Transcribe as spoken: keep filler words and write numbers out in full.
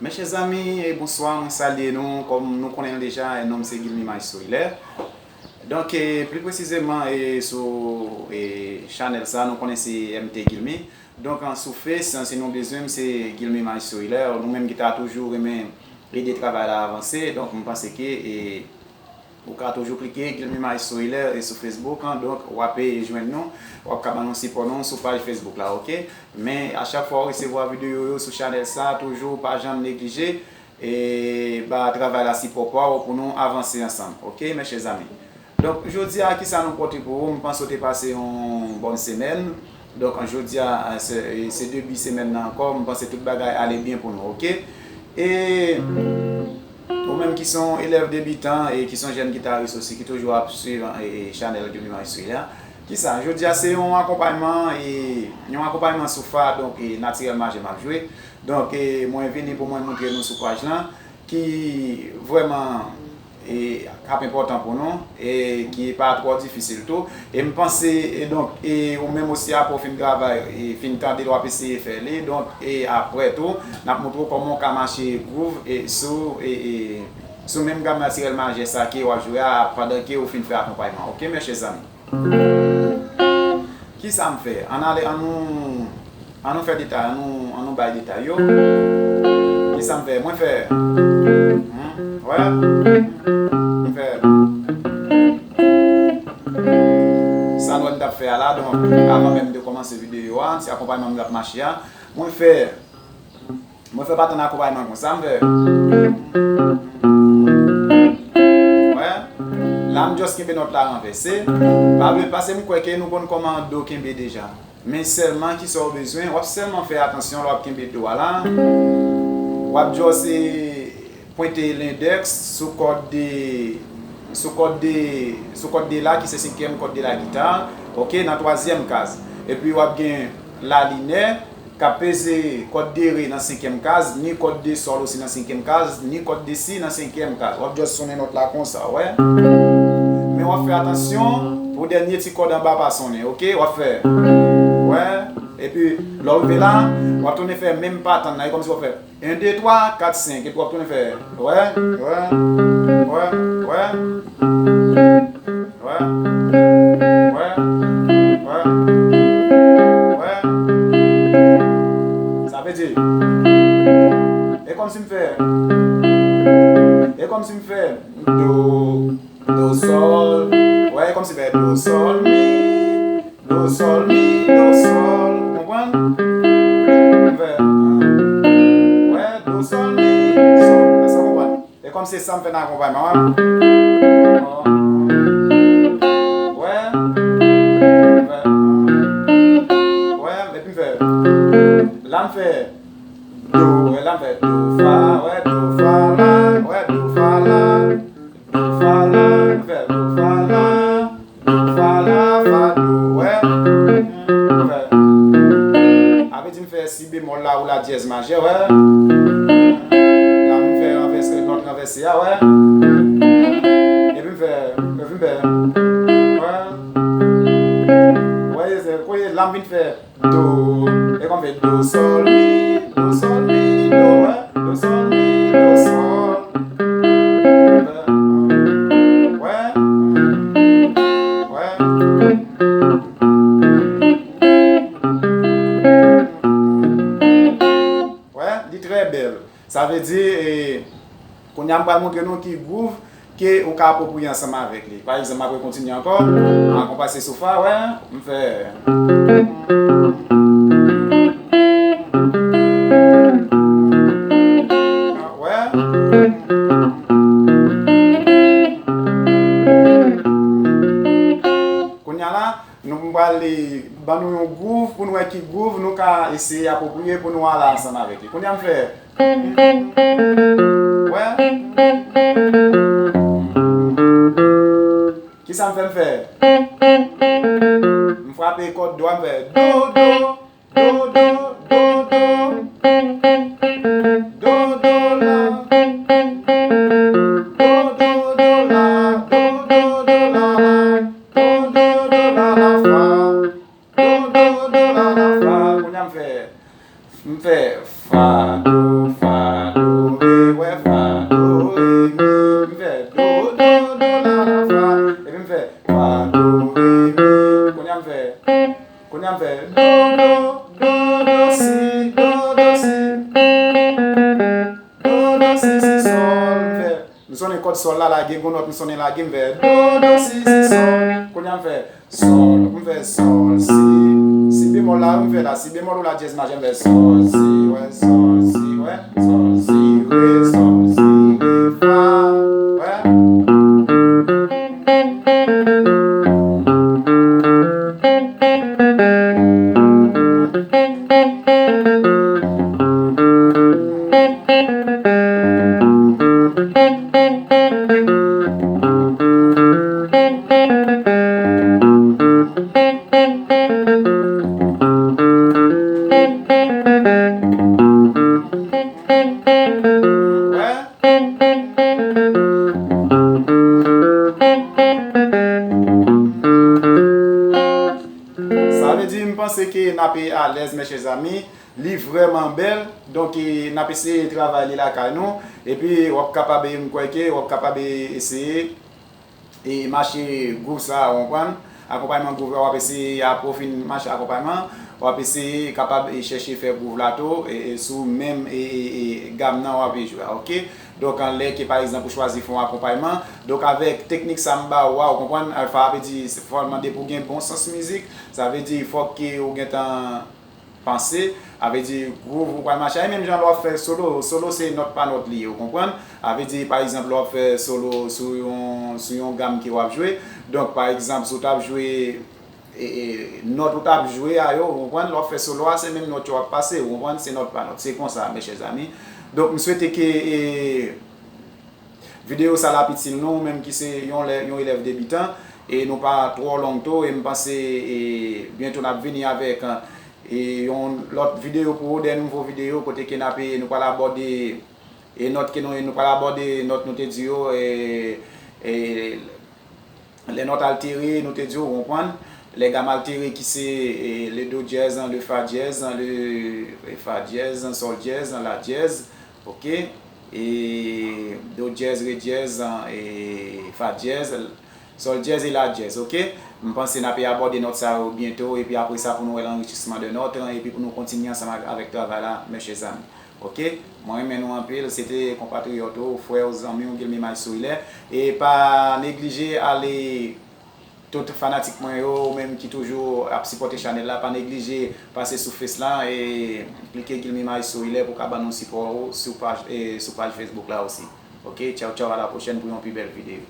Mes chers amis, e bonswa, mwen salye nou. Kòm nou konnen l deja, e non m se Guilmy Maestro Hilaire. Donk, e, pli presizeman, e, sou, e, chanèl sa, nou konnen se M T Guilmy. Donk, an, sou Face, an, si nou bezwen m, se Guilmy Maestro Hilaire. Nou menm ki ta toujou renmen ede travay la avanse, donk, m panse ke, e, ou ka toujou klike Guilmy Maestro Hilaire, e, sou Facebook, an, donk, w ap, e, jwenn nou, w ap ka ban nou sipò nou sou paj Facebook la, oke? Men, a chak fwa w resevwa videyo yo sou chanèl sa, toujou pa janm neglije, e, ba travay la sipò pa w pou nou avanse ansanm, oke, mes chers amis? Donk, jodi a, kisa nou pote pou ou? M panse w te pase yon bòn semèn. Donk, jodi a, se, se debi semèn nan ankò. M panse tout bagay ale byen pou nou, oke? E ou menm ki se yon elèv debitan e ki se yon jèn gitaris osi, ki toujou ap swiv, e, e, chanèl Guilmy Maestro Hilaire, kisa? Jodi a, se yon akonpayman, e, yon akonpayman sou fa, donk, e, Natirèl Majè m ap jwe. Donk, e, mwen vini pou mwen montre nou sou paj lan, ki vrèman, e, k ap enpòtan pou nou, e ki pa twò difisil tou. E m panse, e donk, e ou menm osi, apre w fin travay, e fin tande l, w ap eseye fè li. Donk, e apre tou, n ap montre w kòman w ka mache gwouv, e sou, e, e, sou menm gam natirèl majè sa ke w ap jwe a, pandan ke ou fin fè akonpayman. Oke, mes chers amis? Kisa m fè? Ann ale, ann nou, ann nou fè detay, ann nou, ann nou bay detay yo. Kisa m fè? Mwen fè. Hmm, wè? M fè. Sa nou wè m t ap fè a la, donk, avan menm de kòmanse videyo a, se akonpayman m t ap mache a. Mwen fè. Mwen fè patenn akonpayman konsa, m fè. Wè. La, m just kenbe nòt la ranvèse. Pa vle, paske m kwè ke nou konn kòman do kenbe deja. Men sèlman, kisa w bezwen? W ap sèlman fè atansyon lè w ap kenbe do a la. W ap just, e, pwente lendèks sou kòd de, sou kòd de, sou kòd de la, ki se senkyèm kòd de la gita. Oke, nan twazyèm kaz. Epi w ap gen lalinè, k ap peze kòd de re nan senkyèm kaz, ni kòd de sòl osi nan senkyèm kaz, ni kòd de si nan senkyèm kaz. W ap just sonnen nòt la konsa, w wè. Men w ap fè atansyon pou dènye ti kòd anba pa sonnen, oke? W ap fè, w wè. Epi, lè w rive la, w ap tounen fè menm patenn nan, e kòmsi w ap fè en, de, twa, kat, senk, epi w ap tounen fè, w wè, w wè, w wè, w wè. Wè. Wè. Wè. Wè. Sa vle di, e kòmsi m fè, e kòmsi m fè do, do, sòl. Wè, e kòmsi m fè do, sòl, mi, do, sòl, mi, do, sòl. Ou konprann? M fè, wè, do, sòl, mi, sòl. Èske w konprann? E kòmsi sa m fè nan akonpayman an. Wè. Wè. Wè, epi m fè. La m fè do, wè, la m fè do, fa, wè, do, fa, la, wè, do, fa, la, do, fa, la, m fè do, fa, la. Do, fa, la, fa, do, wè. Fè. Sa vle di m fè si bemòl la ou la dyèz majè, wè. La m fè ranvèse, nòt ranvèse a, wè. Epi m fè, epi m fè, wè. Wè, se kounye la m vin fè do. E kòm fè do, sòl, mi, do, sòl, mi, do, wè. Do, sòl, mi, do, sòl. Wè. Wè. Wè, li trè bèl. Sa vle di, e, kounye a m pral montre nou ki gwouv ke ou ka apwopriye ansanm avèk li. Pa egzanp, m ap rekontinye ankò. An konpase sou fa, wè. M fè. Wè. Nou pral ban nou yon gwouv pou nou wè ki gwouv nou ka eseye apwopriye pou nou ale ansanm avèk li. Kounye a m fè. Wè. Kisa m fè, m fè? M frape kòd dwa, m fè do, do, do, do, do, do. Do, do, la. Do, do, do, la. Do, do, do, la, la. Do, do, do, la, la, fa. Do, do, do, la, la, fa. Kounye a m fè, m fè fa, do, fa, do, re, wè, fa, do, re, mi. M fè do, do, do, la, la, fa. Epi m fè fa, do, re, mi. Kounye a m fè, kounye a m fè do, do, do, do, si, do, do, si. Do, do, si, si, sòl. M fè, m sonnen kòd sòl la lage, gon nòt m sonnen lage, m fè do, do, si, si, sòl. Kounye a m fè sòl, m fè sòl, si. Si bemòl la, m fè la, si bemòl ou la dyèz majè, m fè sòl, si, wè, sòl, si, wè, sòl, si, re, sòl, si, re, fa, wè. Wè. Sa vle di, m panse ke n ape alèz, mes chers amis. Li vrèman bèl. Donk, e, n ap eseye travay li lakay nou. Epi, w ap kapab, e, m kwè ke w ap kapab, e, eseye, e, mache gwouv sa a, w konprann? Akonpayman gwouv la, w ap eseye, apre w fin mache akonpayman, w ap eseye kapab, e, chèche fè gwouv la tou, e, e, sou menm, e, e, e, gam nan w ap jwe a, oke? Donk, an lè ke, pa egzanp, ou chwazi fè yon akonpayman, donk, avèk teknik sa m ba ou a, w konprann, sa vle di, se fò mande pou w gen bon sans mizik, sa vle di, fòk ke ou gentan panse, sa vle di, gwouv ou pral mache a, e menm jan lè w ap fè solo, solo se nòt pa nòt li ye, ou konprann? Sa vle di, pa egzanp, lè w ap fè solo sou yon, sou yon gam ke w ap jwe, donk, pa egzanp, si w t ap jwe, e, e, nòt ou t ap jwe a yo, ou konprann? Lè w ap fè solo a, se menm nòt yo ap pase, ou konprann? Se nòt pa nòt. Se konsa, mes chers amis. Donk, m swete ke, e, videyo sa l ap itil nou, ou menm ki se yon lè, yon elèv debitan, e nou pa twò long tou, e m panse, e, byento n ap vini avèk, e, yon lòt videyo pou ou, de nouvo videyo, kote ke n ap, e, nou pral abòde, e, nòt ke nou, nou pral abòde nòt nou te di yo, e, e, les notes altérées, nou te di w, ou konprann? Les gammes altérées ki se, e, le do dyèz, le fa dyèz, le, e, fa dyèz, sòl dyèz, la dyèz, oke? E do dyèz, re dyèz, e fa dyèz, sòl dyèz e la dyèz, oke? M panse n ape abòde nòt sa yo byento, epi apre sa pou nou wè l'enrichissement de notes, epi pou nou kontinye ansanm avèk travay la, mes chers amis. Oke? Mwen renmen nou anpil. Se te konpatriyòt ou, frè w, zanmi w, Guilmy Maestro Hilaire. E pa neglije ale, tout fanatik mwen yo, ou menm ki toujou ap sipòte chanèl la, pa neglije pase sou Face la e klike Guilmy Maestro Hilaire pou w ka ban nou sipò ou sou paj, e sou paj Facebook la osi. Oke? Tchaw, tchaw, à la prochaine pou yon pi bèl videyo.